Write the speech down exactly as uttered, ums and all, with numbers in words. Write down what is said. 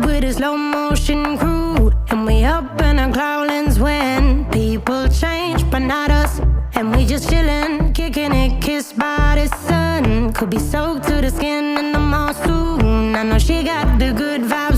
with a slow motion crew. And we up in our cloudlands when people change, but not us. And we just chillin', kicking it, kissed by the sun. Could be soaked to the skin in the mall soon. I know she got the good vibes.